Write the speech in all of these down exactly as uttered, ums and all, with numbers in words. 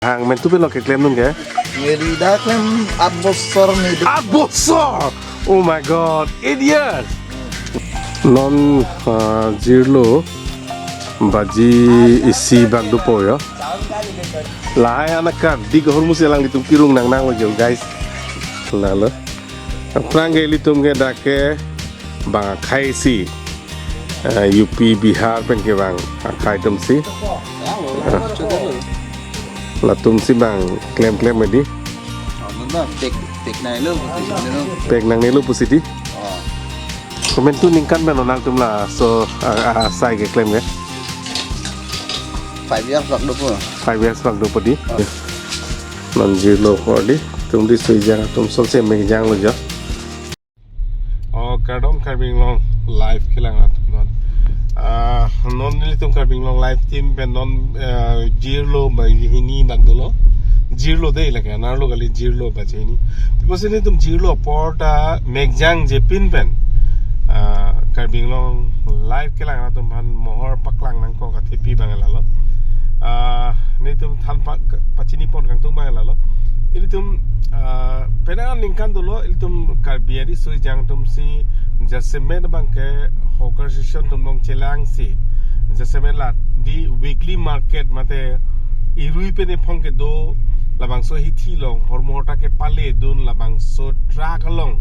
Hang mentu pilo keklem nung ke? Neli dak klem aat bosor ni do. Aat bosor! Oh my God, eight years! Non, ah, jirlo baji isi bak dopo jo. Lahai anakar dik ahormu si alanglitum kerung nangnanglo jo, guys. Lalo. Aphrang ke ilitum ke dak ke bang akhai si, eh, U P, Bihar pen kevang akhai atum si. Latum si bang klemklem di. Oh, non ba, pek, pek nangnelo pusi, no? Pek nangnelo pusi di. Oh. Komentu ningkan pen nangtum laso, ah, ah, asai keklem ke? Five years bak dopo. Five years bak dopo di. Oh. Non jirlo apor di. Itum di soi jang atum sose mekjanglo jo. Oh, kardom Karbi Anglong Live kelang atum non. Ah, non nelitum Karbi Anglong Live team pen non, eh, jirlo baji hini bak dolo. Jirlo de lake, anerlo kali, jirlo baji hini. Pusi nelitum jirlo apor ta mekjangje pin pen, ah, Karbi Anglong Live kelang atum aphan mohor paklang nangkok athepi abang lalo. Ah, nelitum than pa, pachini pon kangtung abang lalo. Ilitum, ah, penang aningkan dolo, ilitum Karbi ari soi jang atum si jasemet abang ke hawker section atum along chelang si, jasemet la di weekly market mate irui pen ephong kedo labangso hithi along hormu hortar kepale dun, labangso truck along,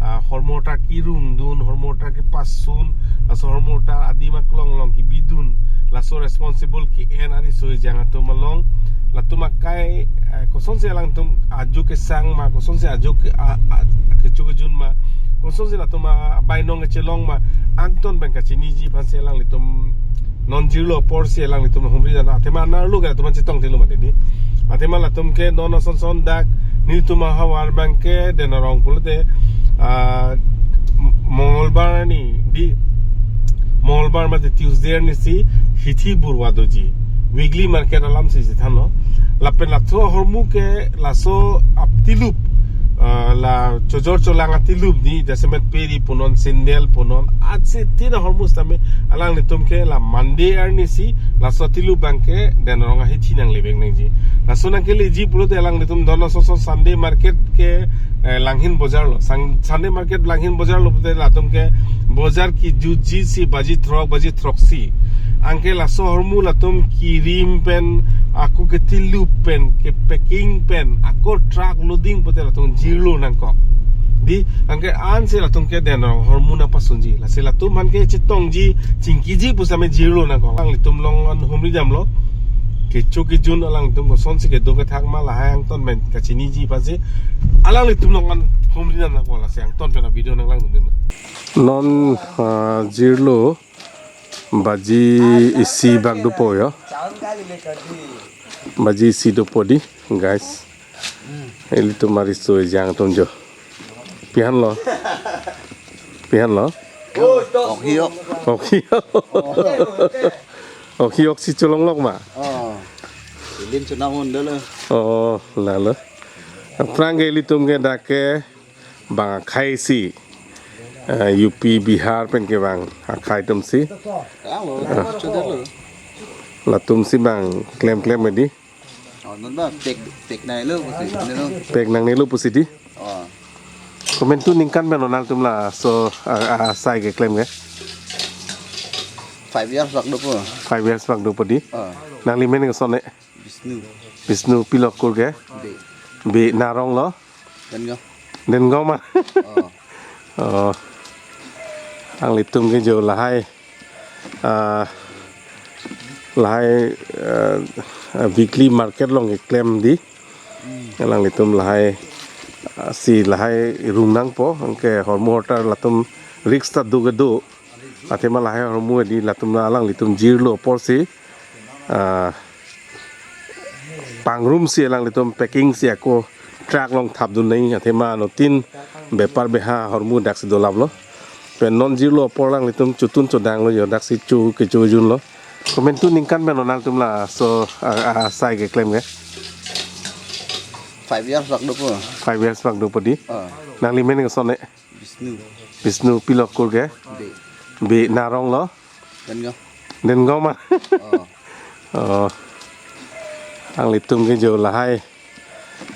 ah, hormu hortar kerung dun, hormu hortar kepasun, laso hormu hortar adim aklong along kebi dun, laso responsible ke-en ari soi jang atum along, latum akai, eh, kosonsi alangtum ajo kesang ma, kosonsi ajo ke, a, a, kecho kejun ma, kosonsi latum abainong kechelong ma, angton pen kachiniji aphan si alanglitum non jirlo apor si alanglitum humri dam, athema anerlo ke latum chetong thilo mati di. Athema latum ke non ason son dak nelitum ahavar abang ke Deng Arong pulote, ah, Mongolbar ni di, Mongolbar mate Tuesday ni si hithi burwa doji, weekly market alam si si thanlo. Lapen laso ahormu ke laso ap tilup, ah, la chojor cholang atilup di, jasemet peri punon, sandal punon, atsi tin ahormu sitame alanglitum ke la Monday arni si laso tilup abang ke Deng Arong ahithi nanglevek nangji. Laso nangkeleji pulote alanglitum dono soso Sunday market ke, eh, Langhin Bojar lo. Sang-, Sunday market Langhin Bojar lo pulote latum ke bojar kejutji si baji throk, baji throksi. Anke laso ahormu latum kirim pen, ako ketilup pen, ke packing pen, ako truck loading pulote latum jirlo nangkok. Di, anke ansi latum ke Deng Arong ahormu nangpasunji. Lasi latum aphan ke chetongji, chingkiji pusitame jirlo nangkok. Alanglitum along an humri damlo. Kecho kejun alanglitum kosonsi kedo kethak ma lahai angton pen kachiniji aphan si alanglitum along an humri dam nangkok, lasi angton pen avideo nanglang dun. Non, ah, jirlo baji isi bak dopo jo. Baji isi dopo di, guys. Ilitum ari soi jang atum jo. Pi-an lo? Pi-an lo? Ok hiok. Ok hiok. Ok hiok si cholonglok ma? Oh. Ilim chonam un dolo. Oh, lalo. Aphrang ke ilitum ke dak ke bang akhai si, eh, U P, Bihar pen kevang akhai atum si. Kang lo, ah, chodar lo. Latum si bang klemklem di. Oh, non ba, pek, pek nangnelo pusi, no? Pek nangnelo pusi di. Oh. Komentu ningkan pen nangtum laso, ah, ah, asai keklem ke? Five years bak dopo. Five years bak dopo di. Oh. Nanglimen koson ne? Bisnu. Bisnu, pilo akur ke? Be. Be, anerlo? Denggaon. Denggaon ma? Oh. Oh. Alanglitum ke jo lahai, ah, lahai, ah, weekly market along keklem di. Hmm. Alanglitum lahai, ah, si lahai rung nangpo, anke hormu hortar latum risk ta do kedo. Athema lahai ahormu di latum, alanglitum jirlo apor si, ah, pangrum si alanglitum packing si ako truck along thapdun nangji, athema anuttin bepar beha ahormu daksi dolaplo. Pen non jirlo apor alanglitum chotun chodanglo jo, daksi cho kecho junlo. Komentu ningkan pen nangtum laso, ah, ah, asai keklem ke? Five years bak dopo. Five years bak dopo di. Ah. Nanglimen koson ne? Bisnu. Bisnu, pilo akur ke? Be. Be, anerlo? Denggaon. Denggaon ma? Oh. Oh. Alanglitum ke jo lahai,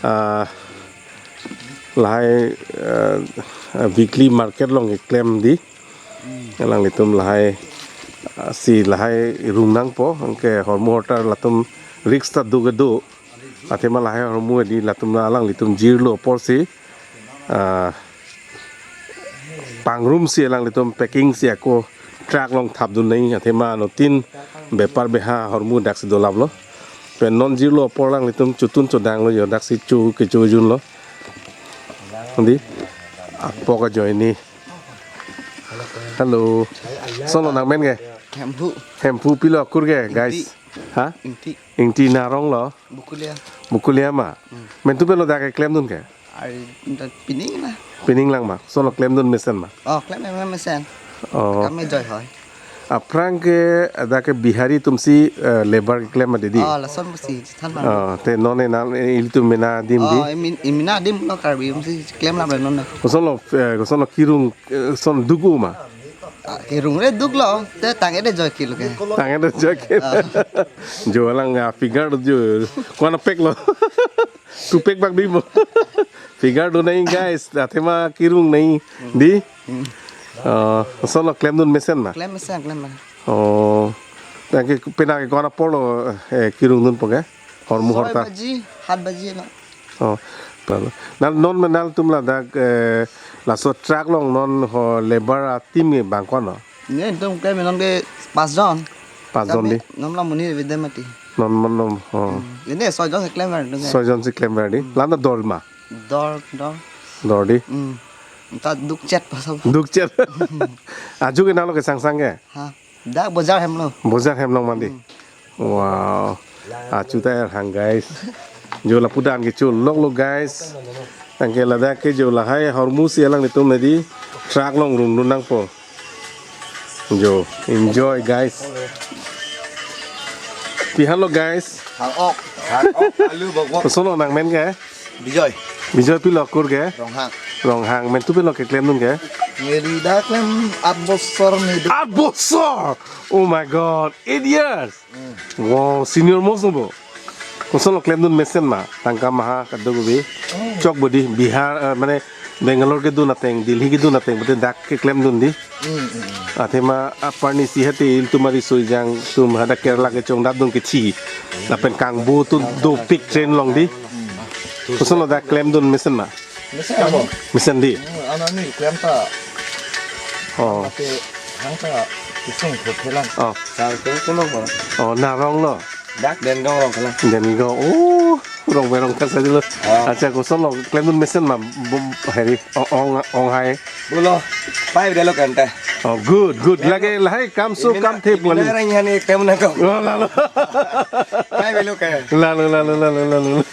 ah, lahai, ah, weekly market along keklem di. Alanglitum lahai, ah, si lahai rung nangpo, anke hormu hortar latum risk ta do kedo. Athema lahai hormu di latum alanglitum jirlo apor si, ah, pangrum si alanglitum packing si ako truck along thapdun nai, athema anuttin bepar beha hormu daksi dolaplo. Pen non jirlo apor alanglitum chotun chodanglo jo, daksi cho kechojunlo. Di, apok ajoine. Hello. Koson lo nangmen ke? Hemphu. Hemphu, pilo akur ke, guys? Ingti. Ha? Ingti. Ingti, na arong lo? Bukulia. Bukulia ma? Hmm. Mentu pen lo dak keklemdun ke? Ari, nda pining na. Pining lang ma? Koson lo klemdun mesen ma? Oh, klem mesen. Oh. Kami joy hoi. Aphrang ke dak ke Bihari atum si, eh, labour keklem ma didi? Oh, lason pusi, than bang. Oh, te non e nang, eh, ilitum mena adim di? Oh, imin, imina adim lo, Karbi atum si klem lam non. Koson lo, eh, koson lo kirung, eh, son duk-u ma? Ah, kirung re duklo, te tang-et-e joike lo ke. Tang-et-e joike. Ah. Jo alang, ah, figure jo. Ko-an apek lo? Two pack bak di mo. Figure do nai, guys. Athema kirung nai. Di? Hmm. Ah, koson lo klemdun mesen ma? Klem mesen, klem mesen. Oh. Anke penang ke ko-an apor lo, eh, kirungdunpo ke? Hormu hortar. Soi baji, hat baji lo. Oh, lalo. Nal non ma nangtum ladak, eh, laso truck along non ho labour atim ke bang ko-an lo? Ne tum klem non ke pas jon. Pas jon di? Kami non la monit avedetlo mati. Non non non, oh. Hmm. Ini soi jon si klem ver dong ke. Soi jon si klem ver di. Hmm. La-an ta dor ma? Dor, dor. Dor di? Hmm. Ta dukchet pasal. Dukchet. Aju ke nanglo kesangsang ke? Ha. Dak bojar hem lo. Bojar hem along mati. Hmm. Wow. Achu ta er hang, guys. Jo lapu dan kecho lok lo, guys. Anke ladak ke jo lahai hormu si alanglitum nadi truck along rungdun nangpo. Jo, enjoy, guys. Pi-an lo, guys? Hang ok. Hang ok, alu bok bok. Koson lo nangmen ke? Bijoy. Bijoy, pilo akur ke? Ronghang. Ronghang, mentu pen lo keklemdun ke? Neli dak klem at bosor ni duk. At bosor! Oh my God, eight years! Hmm. Wow, senior most no bo. Koson lo klemdun mesen ma, tangka maha kadokave. Hmm. Chok bo di, Bihar, eh, mane Bangalore kedun ateng, Delhi kedun ateng, bote dak keklemdun di. Hmm, hmm, hmm. Athema aparni si hate ilitum ari soi jang atum hadak Kerala kechongdapdun kethi. Lapen kangbo atum dopik train along di. Koson lo dak klemdun mesen ma? Mesen abo. Mesen di? Hmm, anani klem ta. Oh. Ate hang ta kisung kho kelang. Oh. Sar ke kuno ko. Oh, na arong lo? Dak Dengong arong kelang. Dengong. Oh, rong berong kasa dulu. Oh. Acha, koson lo klemdun mesen ma, bum, heri, ong, ong, ong hai. Bulo, pai bidalo kanta. Oh, good, good. Lagi lahai kam so kam the poli. Orang yang ni klem nangkok. Oh, lalo. Pai belo ke. Lalo, lalo, lalo, lalo.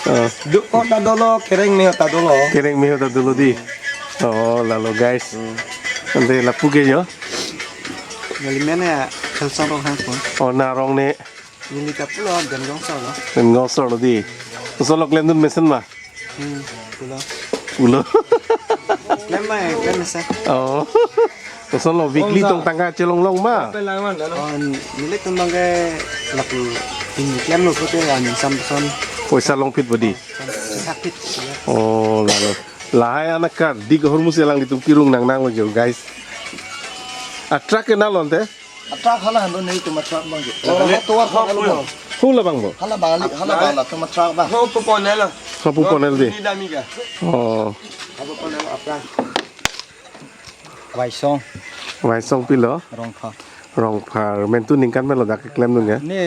Oh. Duk ko ta dolo, kereng me ta dolo. Kereng me ta dolo di. Oh, lalo, guys. Hmm. Ante lapu ke jo. Neli men ya, Khelsong Ronghang pun. Oh, na arong ne. Neli ta pulo, Dengong solo. Dengong solo di. Koson lo klemdun mesen ma? Hmm, pulo. Pulo. Klem ma, klem mesen. Oh. Koson lo weekly tong tangka chelong long ma? Pe lang man, lalo. Oh, neli tum bang ke lapu ini klemlo pute an sam son. Poisa longphit bo di? Sam, sak phit, ya. Oh, lalo. Lahai anak kardi ke hormu si alanglitum kirung nang nanglo jo, guys. A truck ke nalo ante? A truck hala hando nei tum a truck bang ke. Oh, hala tovar hala bang. Hula bang bo? Hala bang, hala bang la tum a truck bang. Ho po ponel. Ho po ponel di. Ini dami ka. Oh. Ho po ponel a truck. Waisong. Waisong pilo? Rongphar. Rongphar. Mentu ningkan pen lo dak klemdun ke? Ne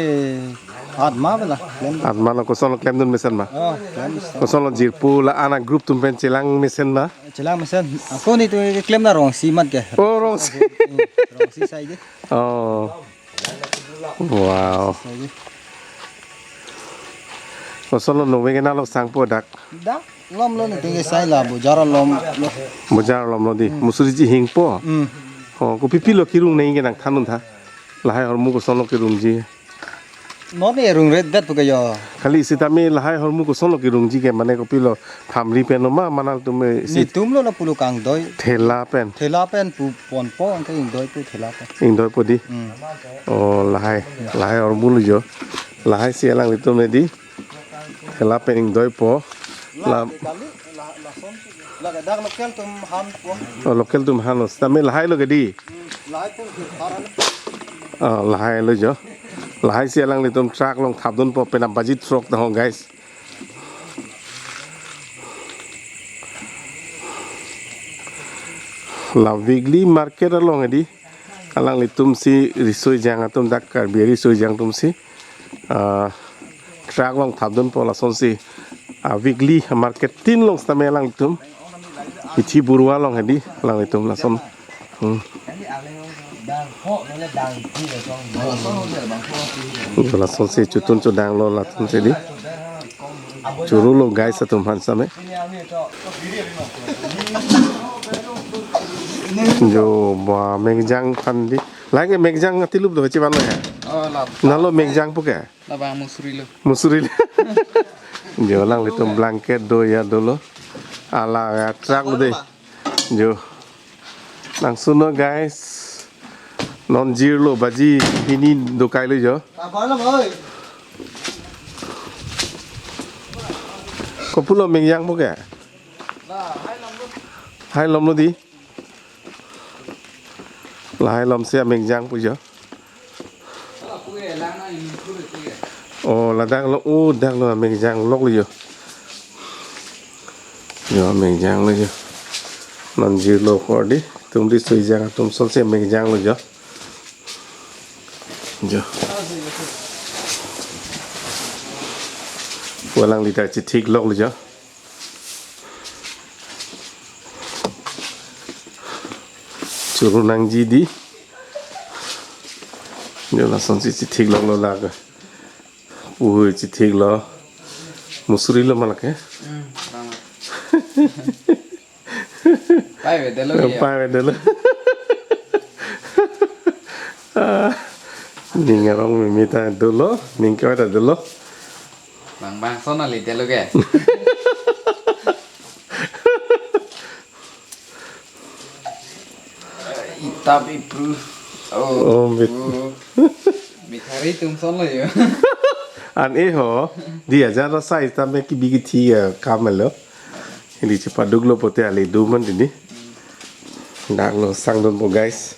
atma bela klem. Atma lo, koson lo klemdun mesen ma? Oh, klem mesen. Koson lo jirpo la anak group atum pen chelang mesen ma? Chelang mesen. Ako ne tu klem na rongsi mat ke. Oh, rongsi. Hmm, rongsi sai ke. Oh. Wow. Sai ke. Koson lo nove ke nalo sangpo dak? Dak lom lo ne tu ke sai la bojar lom lo. Bojar lom lo di. Hmm. Musuri ji hingpo. Hmm. Oh, kopi pi lo kirung nai ke nangthandun tha. Lahai hormu koson lo kirungji? Non erung ret det pu ke jo. Kali sitame lahai hormu kosonlo kerungji ke, mane kopilo, phamri pen ma, mane latum si. Netum lo lapulo kangdoi. Thela pen. Thela pen pu ponpo, anke ingdoipo thela pen. Ingdoipo di. Hmm. Oh, lahai. Lahai hormu lo jo. Lahai si alanglitum ne di. Thela pen ingdoipo. La. Lake dak local atum han po. Oh, local atum han lo. Sitame lahai lo ke di. Hmm, lahai po ke, har han. Oh, lahai lo jo. Lahai si alanglitum truck along thapdunpo, penap baji throk ta ho, guys. La weekly market along di. Alanglitum si riso ejang atum, dak Karbi riso ejang atum si, ah, truck along thapdunpo lasonsi, ah, weekly market tin along sitame alanglitum. Hithi burua along hedi alanglitum lason. Hmm. Lasonsi chutun chudang lo lasonsi di. Churu lo guys atum aphan sitame. Jo ba mengjang aphan di. Lake mengjang atilup do chiban lo ya. Oh, lap. Nalo mengjang pu ke? Labang musuri lo. Musuri lo. Jo alanglitum blanket do ya dolo. Ala ya truck lo de. Jo. Nang suno guys. Non jirlo baji hini dokai lo jo. Kabar lo boy. Kopulo mengjang pu ke? Hai lom lo di. Lahai lom si amengjang pu jo. Oh, ladak lo, oh, dak lo amengjang lok lo jo. Jo, amengjang lo jo. Non jirlo kor di, tum di soi jang, tum sol si amengjang lo jo. Jo. Pu alangli ta chithik lok lo jo. Churu nangji di. Jo lasonsi chithik lok lo lake. Pu chithik lo. Musuri lo ma lake. Hmm, bang. Pai ve dolo ya. Pai ve dolo. Ah, ning arong mimi ta dolo, ning kevai ta dolo. Bang bang son ali dolo ke. Itap ipru. Oh, oh, bit. Oh. Bikhari atum son lo jo. An e ho, di ajar rasa sitame kebi kethe akam lo. Ili chepaduk lo pote ali do man di ni. Dak lo sangdunpo guys.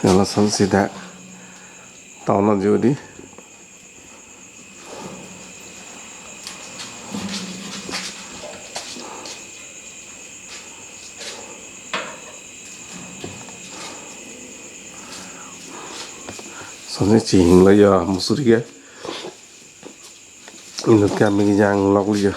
Kalau son sida town lo jo di. Sonsi chihing lo jo musuri ke. Inut ke amengjang lok lo jo.